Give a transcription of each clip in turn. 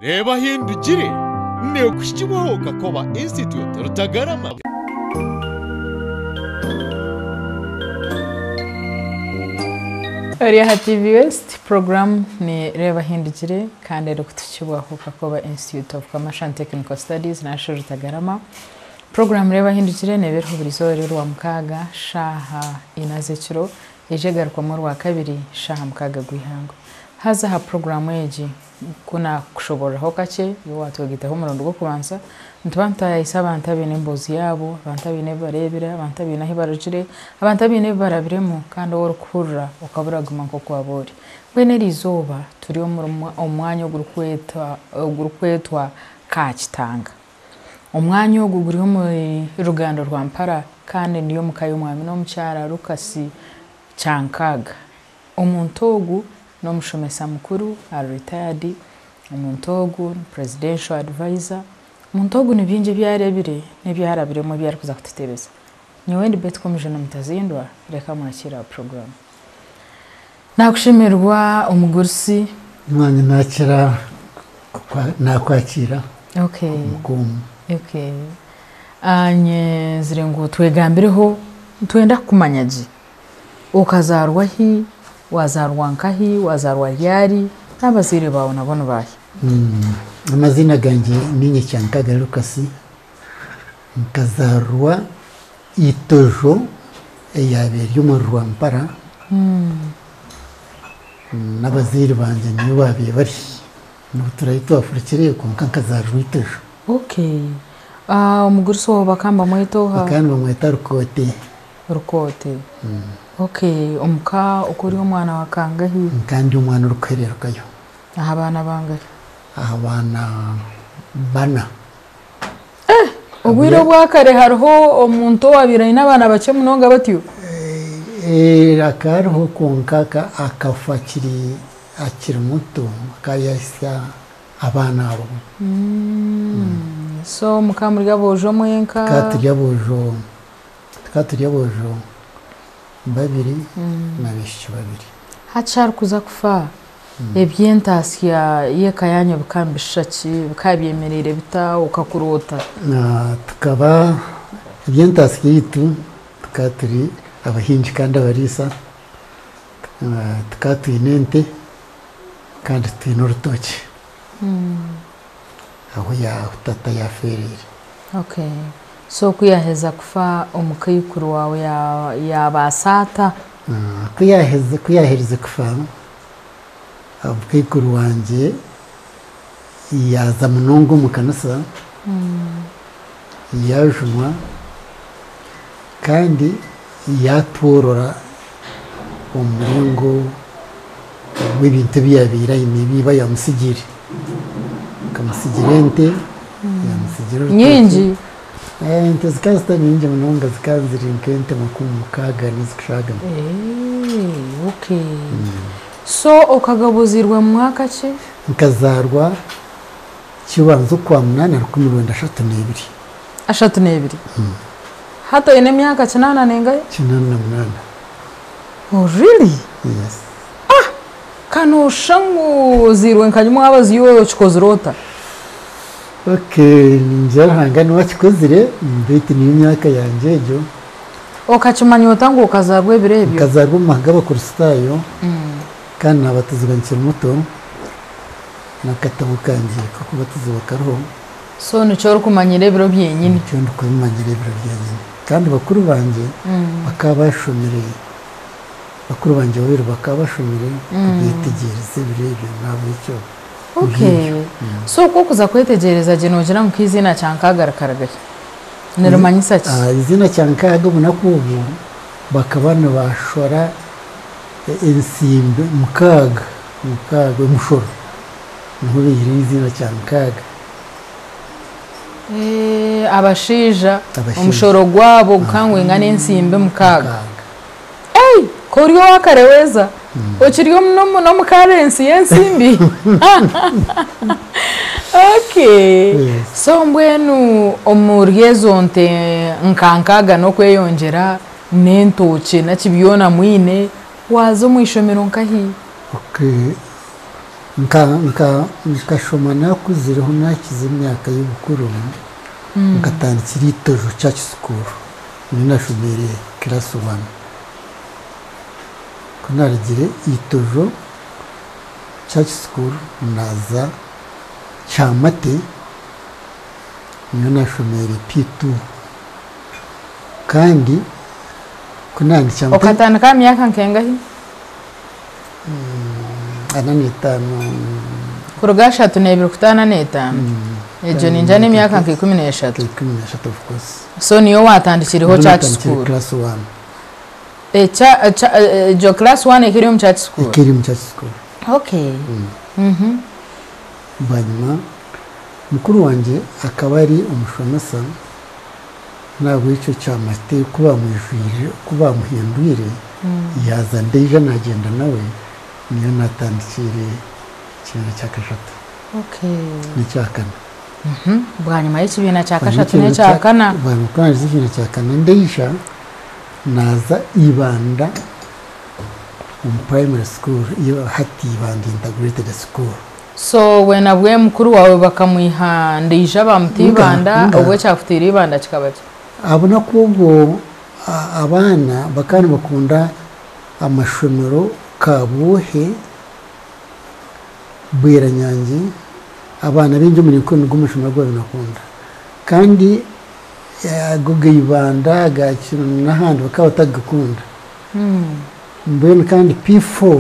Reeba Ahindugire neekuhikibwaho Kakoba Institute Rutagarama. Ori aha TV West, puroguraamu ni Reeba Ahindugire kandi erikutuhikibwaho Kakoba Institute of Commercial and Technical Studies narishi Rutagarama. Puroguraamu Reeba Ahindugire neeba eriho buri izooba ry'Orwamukaaga shaaha ina z'ekiro, eija egarukwamu Orwakabiri shaaha mukaaga gw'eihangwe. Haza aha puroguraamu egi, Ku naakushoboororaho kakye, iwe waatwegaitaho omurundi gw'okubanza, nituba nitutaayaayisa abantu abaine emboozi yaabo, abantu abaine ebi bareebire, abantu abaine ahu barugire, abantu abaine ebi barabiremu kandi ou orikuhurira okaba oraguma nk'oku waaba ori. Mbwenu eri izooba turi omu mwanya ogurikwetwa Kaakitanga. Omwanya ogu guri omuri Rugando rwa Mpara kandi ndi omu ka y'omwami n'omukyara Lucas Kyankaaga. Omuntu ogu n'omushomesa mukuru ari retired, omuntu ogu ni presidential advisor, omuntu ogu ni bingi ebi areebire n'ebi arabiremu ebi arikuza kututebeza. Nyowe ndi Betty Komujuni Mutazindwa, reka mwakiire aha puroguraamu. Nakushemererwa omugurusi. Naanye nakira nakwakiira omuka omu. Okay. Nyenzire ngu twegambireho, nitwenda kukumanya gye. Okazaarwa hi? Waazaarwa nkahi? Waazaarwa ryari? N'abazaire baawe nabo ni baahi? Amaziina gangye niinye Kyankaga Lucas, nkazaarwa Itojo eyaabaire eri omuri Rwampara, n'abazaire bangye niyo baabaire bari. N'obu turaabe twafurukire kwonka nkazaarirwa Itojo. Okay. Omugurusi waawe bakaba nibamweta oha? Bakaba nibamweta Rukoote. Rukoote. Okay, omuka okaba ori omwana wa kangahi? Nkaba ndi omwana orikuhererukayo. Aha baana bangahi? Aha baana bana. Eh! Obwire obwa kare hariho omuntu owaabaire aine abaana bakye munonga batyo? Akaba ariho kwonka akafa akiri muto, akaba yaahitsya abaana abo. So mukaba muri aboojo mwenka? Tukaba turi aboojo. Tukaba turi aboojo babiri n'abaishiki babiri. Hati arikuza kufa, eby'entaasya y'eka yaanyu bikaba nibishusha ki? Bikaba byemereire bita? Okakura ota? Tukaba, eby'entaasya yaitu tukaba turi abahingi kandi abariisa. Tukaba twine ente kandi twine orutookye ahu tata yaafeereire. Okay. So ku yaaheza kufa omukaikuru waawe yaabaasa ata? Ku yaaheza ku yaaherize kufa, omukaikuru wangye yaaza munonga omu kanisa, yaajunwa kandi yaatworora omu muringo gw'ebintu ebi yaabaire aine ebi iba yaamutsigiire. Akamutsigira ente, yaamutsigira orutookye. Nyingi? Ente zikaba zitari nyingi munonga zikaba ziri nk'ente 60 n'ezikushagamu. Okay. So okagaba ozairwe mu mwaka ki? Nkazaarwa Kibanza Okwamunaana 1932. 32? Hati oine emyaka kinaana nengahi? 88. Oh really? Yes. Ah! Ka nooshusha ngu ozairwe nka nyimwabazi iwe okikozire ota? Okay, ningira Ruhanga niwe akikozire beitu niyo myaka yangye egyo. Okakimanya ota ngu okazaarwa ebiro ebyo? Nkazaarwa omu maka g'Abakristaayo kandi naabatizibwa nkiri muto n'akatabo kangye k'okubatizibwa kariho. So nikyo orikumanyira ebiro byenyini? Nikyo ndikubimanyira ebiro byenyini. Kandi bakuru bangye bakaba bashomire, bakuru bangye babiri bakaba bashomire kubyetegyereza ebiro ebyo nahabwekyo Okay. So ku okuza kwetegyereza gye noogira ngu nk'eiziina Kyankaaga rikaruga hi? Nirimanyisa ki? Eiziina Kyankaaga obunaku obwo bakaba nibashora ensimbi mukaaga, mukaaga omushoro niho baihire eiziina Kyankaaga. Abashaija omushoro gwabo gukaba nigwingana ensimbi mukaaga. Ka ori owakare weeza, okiri n'omu karensi y'ensimbi. So mbwenu omuri ezo nte nka nkaaga n'okweyongyera n'entookye naki byona mwine, waaza omu ishomero nkahi? Nkashoma nakuzireho nakiza emyaka y'obukuru, nkatandikira Itojo Church School, niyo nashomeire class one. Ku narugire Itojo Church School naaza Kyamate, niyo nashomeire P2. Kandi ku naaba ndi Kyamate. Okatandika aha myaka nkengahi? 45. Kuruga 32 kuta 45? Egyo ningira n'emyaka nka 13. 13, of course. So niyo watandikireho Niho church natandikire school? Class one. Egyo class one ekaba eri omu church school? Ekaba eri omu church school. Okay. Bwanyima mukuru wangye akaba ari omushomesa, nahabwekyo Kyamate ku bamwijwire, ku bamuhindwire, yaaza ndeija nagyenda nawe, niyo natandikiire ekibiina kya kashatu n'ekya kana. Bwanyima y'ekibiina kya kashatu n'ekya kana? Bwanyima ku naagize ekibiina kya kana ndeija naaza Ibanda omu primary school, hati Ibanda Integrated School. So weena bwe mukuru waawe bakamwiha Ndeija baamuta Ibanda, obwo ekyakutaire Ibanda kikaba ki? Obunaku obwo abaana bakaba nibakunda amashomero Kabwohe, Bweranyangi, abaana baingi omuri Nkoni nigo mashomero agu baabaire nibakunda. Kandi ago ga Ibanda, aga Kinoni n'ahandi bakaba batagakunda. Mbwenu kandi P4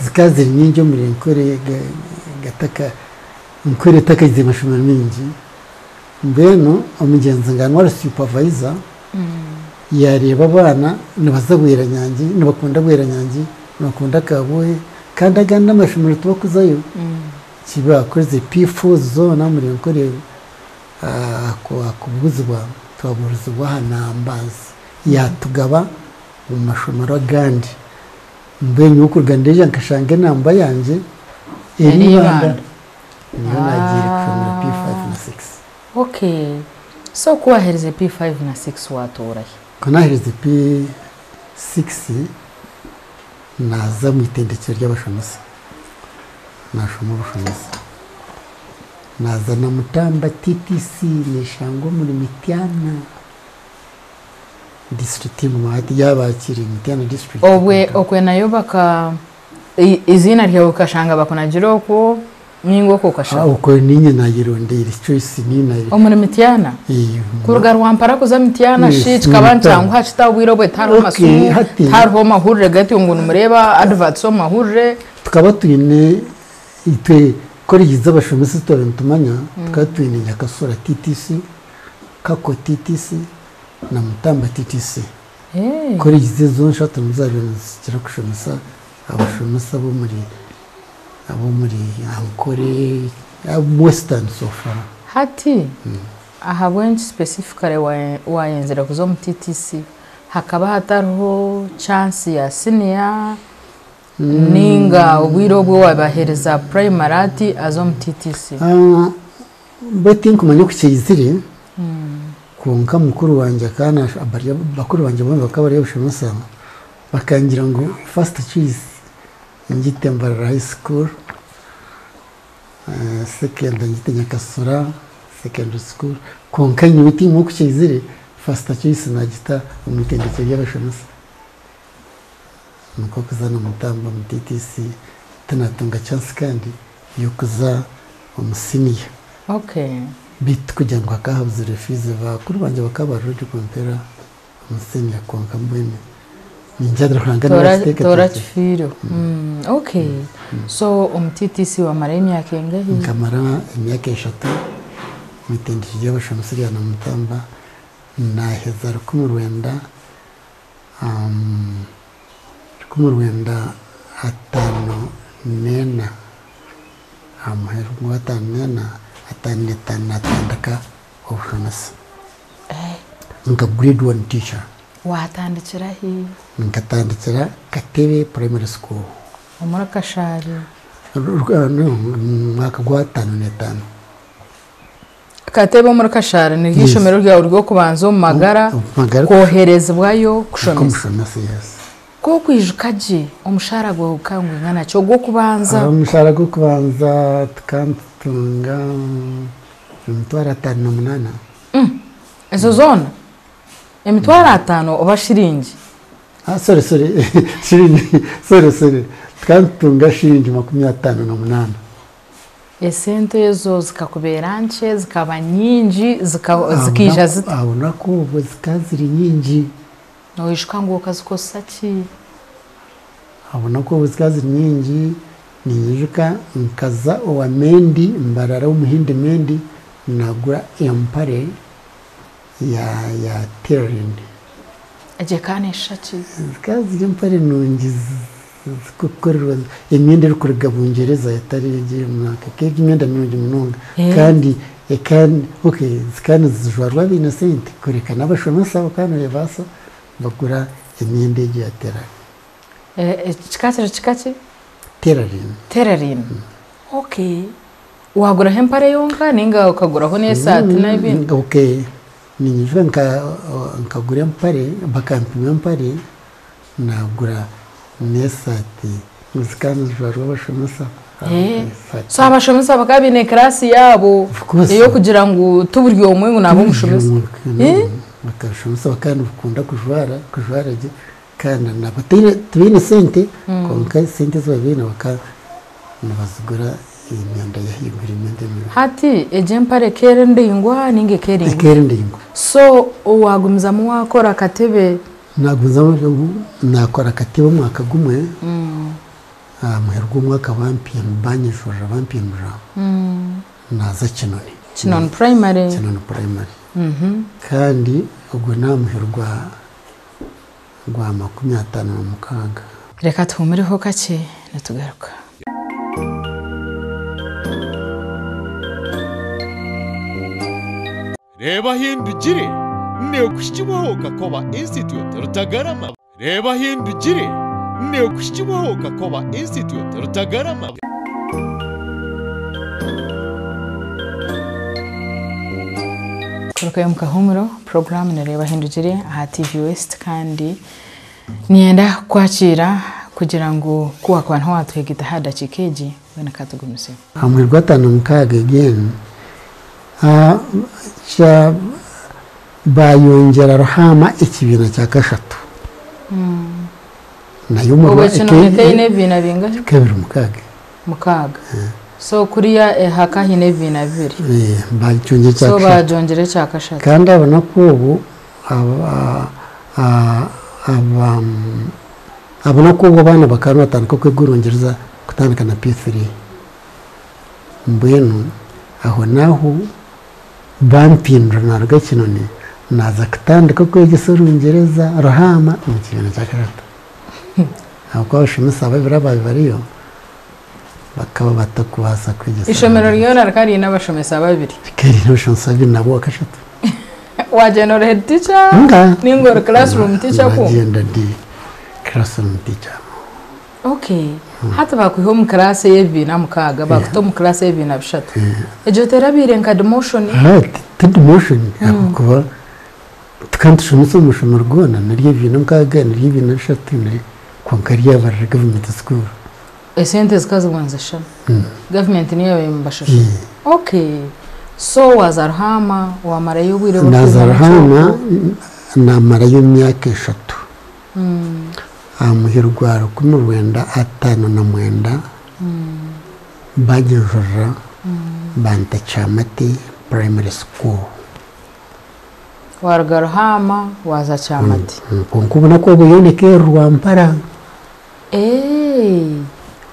zikaba ziri nyingi omuri Nkore, Nkore etakagize mashomero maingi. Mbwenu omugyenzi nganwa ari supervisor yareeba abaana nibaza Bweranyangi, nibakunda Bweranyangi, nibakunda Kabwohe kandi agandi amashomero tibakuzayo. Kibakoze P4 zoona omuri Nkore akubuuzibwa, twabuurizibwa aha numbers yatugaba omu mashomero agandi. Mbwenu nyowe kuruga ndeija nkashanga enamba yangye eri Eri Ibanda. Ibanda. Niyo naagiire kushomera P5 na 6. Okay. So ku waaherize P5 na 6 waatoora hi? Ku naaherize P6 naaza omu itendekero ry'abashomesa, naashoma obushomesa. Naaza na Mutamba TTC neeshangwa omuri Mityana district hati yaaba akiri Mityana district. Obwe okwe nayo baka eiziina ryawe okashanga bakunagire okwo ninga okwo okashaba? Okwo niinye naayerondeire choice niinye naayere. Omuri Mityana? Kuruga Rwampara kuza Mityana shi kikaba nikyanguha kita obwire obwe tihariho masimu, tihariho mahurire gatyo ngu nimureeba adverts omu mahurire? Tukaba twine itwe college z'abashomesa ezi twaba nitumanya, tukaba twine Nyakasura TTC, Kako TTC na Mutamba TTC. College ezo nshatu nizo zaabaire nizikira kushomesa abashomesa ab'omuri Ankole, Western so far. Hati ahabw'enki specifically waayenzire kuza omu TTC? Hakaba hatariho chance ya senior ninga obwire obwo waabaheereza primary ati aza omu TTC? Mbwenu tinkumanya oku kyaizire, kwonka mukuru wangye akaba bakuru bangye bombi bakaba bari abashomesa, bakangira ngu first choice ngite Mbarara High School, second ngite Nyakasura Secondary School, kwonka nyowe tinkumanya oku kyaizire, first choice nagita omu itendekero ry'abashomesa. Nikwo kuza na Mutamba omu TTC, tinatunga chance kandi y'okuza omu senior. Beitu kugira ngu hakaba habuzire fees, bakuru bangye bakaba bari ready kumpera omu senior kwonka mbwenu ningira Ruhanga niwe Toora akiteekateekire. Kifiireho. Okay. So omu TTC wamarayo emyaka engahi? Nkamara emyaka 3 omu itendekero ry'abashomesa rya Namutamba, naaheza 1954, aha muheru gwa 54, 55 natandika obushomesa nka grade one teacher. Watandikira hi? Nkatandikira Katebe Primary School. Omuri Kashari? No, mu mwaka gwa 55. Katebe omuri Kashari niryo ishomero ryawe ry'okubanza omu magara Omu magara kwoherezibwayo kushomesa? Nk'omushomesa, yes. Ku okwijuka gye omushaara gwawe gukaba nigwingana ki ogw'okubanza? Omushaara gw'okubanza tukaba nitutunga 5800. Ezo zoona? 5000 oba shiringi? Ah, sorry, sorry, shiringi, sorry, sorry. Tukaba nitutunga shiringi 58. Esente ezo zikakubeera nkye, zikaba nyingi, zikaija zita? Aha bunaku obwo zikaba ziri nyingi. Noijuka ngu okazikozesa ki? Aha bunaku obwo zikaba ziri nyingi, ninyijuka nkaza owa Mendi, Mbarara Omuhindi Mendi, nagura empare ya tailoring. Egyo ekaba neeshusha ki? Zikaba ziri empare nungi zirikukorerwa emyenda erikuruga Bungyereza etari egi ey'omu America. Ekaba eri emyenda mirungi munonga kandi okay, zikaba nizijwarwa abaine sente kureka n'abashomesa bakaba nibabaasa bagura emyenda egyo ya tailoring. Kikaba kiri kika ki? Tailoring. Tailoring. Okay. Waaguraho empare yonka nainga okaguraho n'esaati n'ebindi? Okay. Ninyijuka nkagura empare, bakampima empare, nagura n'esaati. Zikaba nizijwarwa abashomesa. So abashomesa bakaba baine class yaabo ey'okugira ngu ti buri omwe ngu naaba omushomesa. Abashomesa bakaba nibakunda kujwara gye kandi tibaine sente kwonka esente ezi babaire baine bakaba nibazigura emyenda y'ahaiguru, emyenda emirungi. Hati egyo empare ekaba eri ndaingwa nainga ekaba eri ngufu? Ekaba eri ndaingwa. So waagumizamu waakora akatebe? Naagumizamu naakora akatebe omwaka gumwe, aha muheru gw'omwaka banyijurira bampindura naaza Kinoni. Kinoni Primary? Kinoni Primary. Kandi ogwo n'aha muheru gwa 56. Reka tuhuumureho kakye nitugaruka. Reeba Hindugire neekuhikibwaho Kakoba Institute Rutagarama. Reeba Hindugire neekuhikibwaho Kakoba Institute Rutagarama. Kurugayo omu kahuumuro, puroguraamu nereeba Hindugire aha TV West kandi niinyenda kukwakiira kugira ngu ku waakuba niho waatwegita aha dakiika egi, mbwenu ka tugumizemu. Aha muheru gwa 56 again, bayongyera Ruhaama ekibiina kya kashatu. Nayo Obwo kino eka eine ebibiina bingahi? Eka 26. Mukaaga. So kuriya haka haine ebibiina bibiri. Bakyongyera ekya So kashatu. bagyongyera ekya kashatu. Kandi obunaku obu obunaku obu abaana bakaba nibatandika kwega Orungyereza kutandika na P3. Mbwenu aho n'aho bampindura naruga Kinoni naaza kutandika kwegyesa Orungyereza Ruhaama omu kibiina kya kashatu. Ahabw'okuba abashomesa babiri abaabaire bariyo bakaba batakubaasa kwegyesa. Ishomero ryona rikaba riine abashomesa babiri. Rikaba riine abashomesa babiri nabo owakashatu. Wagyenda ori head teacher ninga ori classroom teacher ku? Nagyenda ndi classroom teacher. Okay. Hati bakwiha omu class ey'ebibiina mukaaga bakuta omu class ey'ebibiina bishatu. Egyo terabaire nka demotion? Ti demotion ahabw'okuba tukaba nitushomesa omu mashomero goona nari ebibiina mukaaga nari ebibiina bishatu kwonka ryaba riri government school. Esente zikaba ziguma nizishushana? Government niyo yaabaire emubashashura? Okay. So waaza Ruhaama waamarayo obwire Naaza Ruhaama naamarayo emyaka 3. Aha muheru gwa 1959 banyijurira banta Kyamate Primary School. Waruga Ruhaama waaza Kyamate. Kwonka obunaku obwo yoona ekaba eri Rwampara.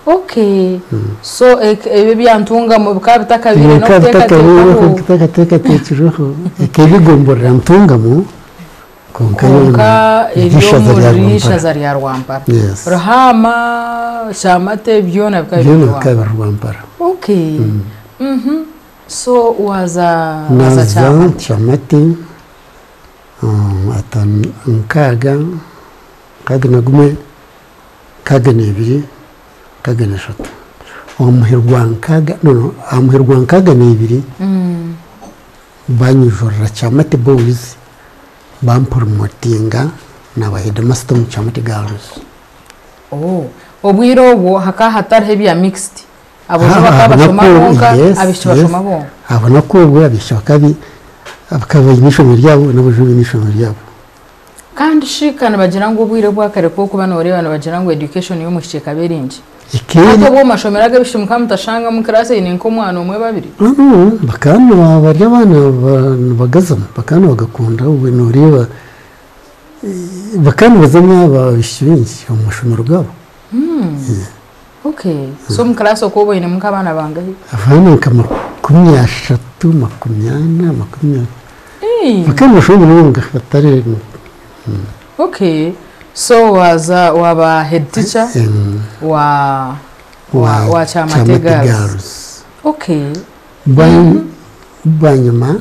Okay. So ebyo ebya Ntungamo bikaba bitakabaire n'okuteekateekwaho. Bitakateekateekirweho. Ekaba egomborora Ntungamo kwonka Kwonka yoona eri eri ishaza rya omuri Rwampara. ishaza rya Rwampara. Yes. Ruhaama, Kyamate byona bikaba biri Byona Rwampara. bikaba biri Rwampara. Okay. So waza waza Naza Kyamate. Kyamate 56, 61, 62, 63. Omuheru gwa nkaaga, no, aha muheru gwa 62 banyijurira Kyamate Boys bampromotinga naba headmaster omu Kyamate Girls. Oh, obwire obwo hakaba hatariho ebya mixed. Aboojo bakaba bashoma bonka, abaishiki bashoma bonka. Abunaku obwo abaishiki bakaba baine eishomero ryabo n'aboojo baine eishomero ryabo. Kandi shi ka nibagira ngu obwire obwa kare ku orikuba nooreeba nibagira ngu education y'omwishiki ekaba eri nkye. Hati obwo omu mashomero ag'abaishiki mukaba mutashangamu class eine nk'omwana omwe babiri? Bakaba bari abaana nibagazamu, bakaba nibagakunda obwo nooreeba bakaba nibazamu abaishiki baingi omu mashomero gaabo. Okay. So omu class okwo oba oinemu nk'abaana bangahi? Abaana nka 30, 40, makumi. Bakaba nibashoma munonga batari. Okay. So waaza waaba head teacher wa wa wa Kyamate Girls. Okay. Bwanyima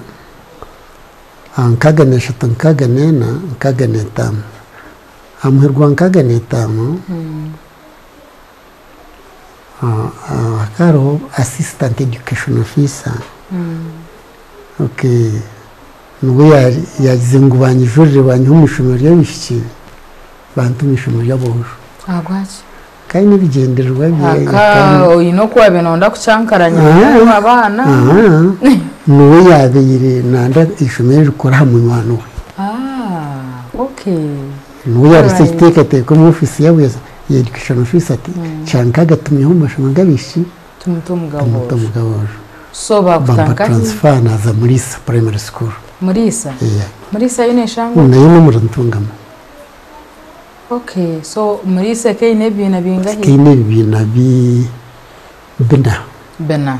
aha 63, 64, 65. Aha muheru gwa 65 hakaba hariho assistant education officer. Okay, niwe yaagize ngu banyijurire banyihe omu ishomero ry'abaishiki bante omu ishomero ry'aboojo. Ahabwaki? Kandi n'ebigyendererwa bye. Aka oine oku waabaire nooyenda kukyankaranya munonga abaana. Niwe yaabaire nanda eishomero eri rikore aha munywani we. Ah, okay. Niwe yaareetsire ekiteekateeko omu ofiisi yaabo ya education officer ati kyankaga tumwihe omu mashomero g'abaishiki Tumute omu tumute omu g'aboojo. g'aboojo. So Bampa baakuta nkahi? transfer naaza Muriisa primary school. Muriisa? Yeah. Muriisa yo neeshangwa ki? Nayo n'omuri Ntungamo. Okay, so Muriisa eka eine ebibiina bingahi? Eka eine ebibiina bina. Bina.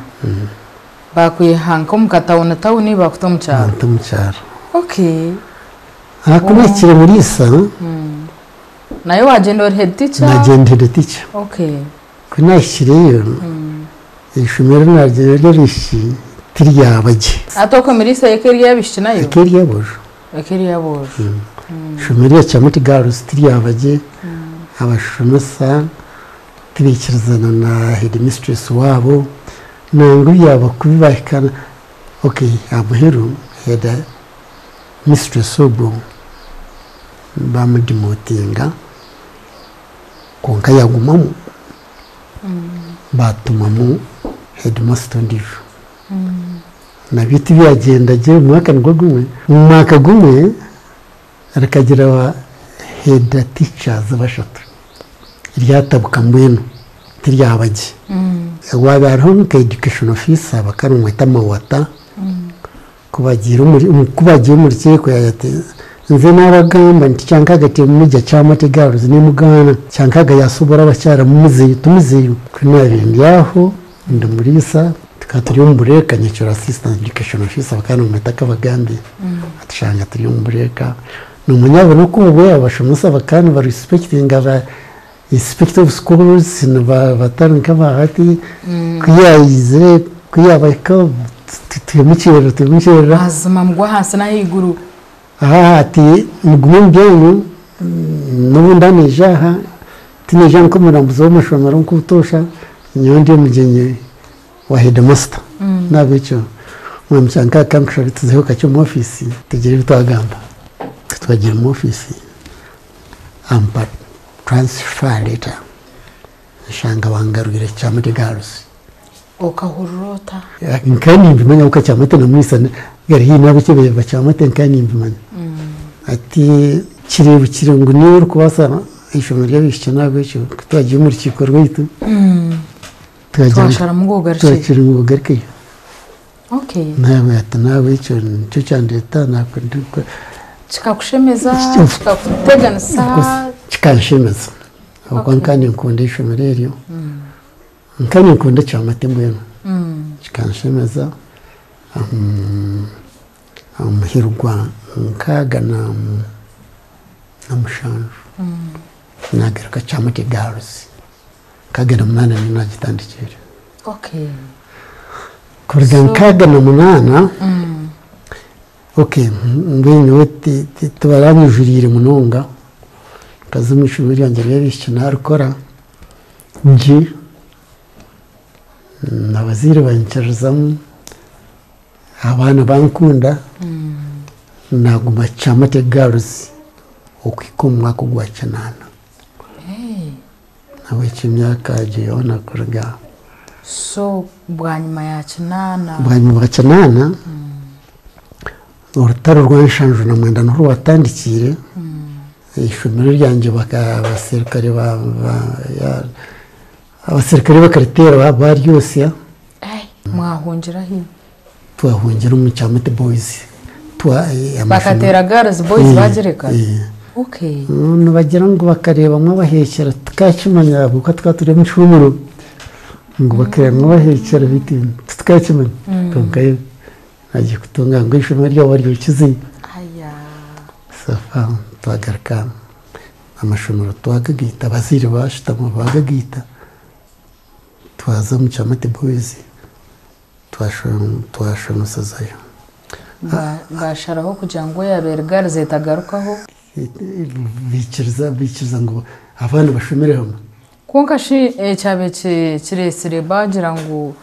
Baakwiha nk'omu katawuni tawuni baakuta omu kyaro? Banta omu kyaro. Okay. Ku nahikire Muriisa. Nayo waagyenda ori head teacher? Naagyenda head teacher. Okay. Ku naahikireyo, eishomero naaryeba ry'abaishiki tiryaba gye. Hati okwo Muriisa eka eri ey'abaishiki nayo? Eka eri ey'aboojo. Eka eri ey'aboojo. Eishomero rya Kyamoti Girls tiryaba gye, abashomesa tibaikirizana na headmistress waabo, nangwa ebyaba kubi baahika, okay aha muheru headmistress ogwo baamudimotinga. Kwonka yagumamu baatumamu heedimasita ondiijo. Nabyo tibyagyenda gye omu mwaka nigwo gumwe. Omu mwaka gumwe rikagira ba heedi tichazi bashatu ryatabuka mbwenu tiryaba gye. Owaabaire ariho nka education officer bakaba nibamweta Mawata. Ku bagiire omuri ku bagiire omu rukiiko yaagira ati, Nze naabagamba nti Kyankaga timumugya Kyamate Girls neemugaana. Kyankaga yaasobora abakyara mumuzeyo tumuzeyo. Ku naabaire ndi aho ndi muriisa tukaba turi omu bureeka nyekiro assistant education officer bakaba nibamweta Kabagambe atushanga turi omu bureeka. Noomanya obunaku obwo abashomesa bakaba niba respectinga ba Inspector of schools batari nk'aba hati ku yaizire ku yaabahika twimukyerera twimukyerera. Mazima mugwe ahansi n'ahaiguru. Aha ati mugume omu byanyu n'obu ndaneija aha tineija nk'omurambuzi w'amashomero nk'obutoosha nyowe ndi omugyenyi wa headmaster n'ahabw'ekyo mwami Kyankaga kankushabe tuzeho kakye omu ofiisi tugire ebi twagamba. Ku twagiire omu ofiisi ampa Transfer letter nshanga bangarwire Kyamate Girls. Okahurira ota? Nkaba nimbimanya ahabw'okuba Kyamate na Muriisa gari haihi n'ab'ekyebare ba Kyamate nkaba nimbimanya. Hati kireebukire ngu niiwe orikubaasa eishomero ry'abaishiki n'ahabw'ekyo ku twagiire omu rukiiko rwaitu twagira ngu Twasharamu ngu ogarukyeyo. twakira ngu ogarukeyo. Okay. Nahabwe ati n'ahabw'ekyo nikyo kyandeeta naakora. Kikakushemeza, kikakuteganisa? Kikanshemeza ahabw'okuba nkaba ninkunda eishomero eryo, nkaba ninkunda Kyamate mbwenu. Kikanshemeza aha muheru gwa 67 naagaruka Kyamate Girls, 68 niyo naagitandikire. Kuruga 68. Ok mbwenu nyowe tibaranyijuriire munonga, nkaza omu ishomero ryangye ry'abaishiki naarikora gye, abazaire banyikirizamu, abaana bankunda, naaguma Kyamate Girls okuhika omu mwaka ogwa kinaana. Nahabwekyo emyaka egyo yoona kuruga. So bwanyima ya kinaana. Bwanyima bwa kinaana, orutaro rwa 79 niho rwatandikiire, eishomero ryangye abaserukare abaserukare bakariteera baryosya. Mwahungira hi? Twahungira omu Kyamate Boys. Bakateera Girls Boys bagireka? Okay. Nibagira ngu bakareebamu abaheekyera tukakimanya ahabw'okuba tukaba turi omu kihumuro ngu bakareebamu abaheekyera beitu titukakimanya kwonka nagiye kutunga ngu eishomero ryabo baryokize. Safa twagaruka amashomero twagagaita abazaire bashutama bagagaita twaza omu Kyamate Boys twashomesezayo. Basharaho kugira ngu eyabaire Girls etagarukaho. Baikiriza baikiriza ngu abaana bashomere hamwe. Kwonka shi ekyabaire kireetsire baagira ngu.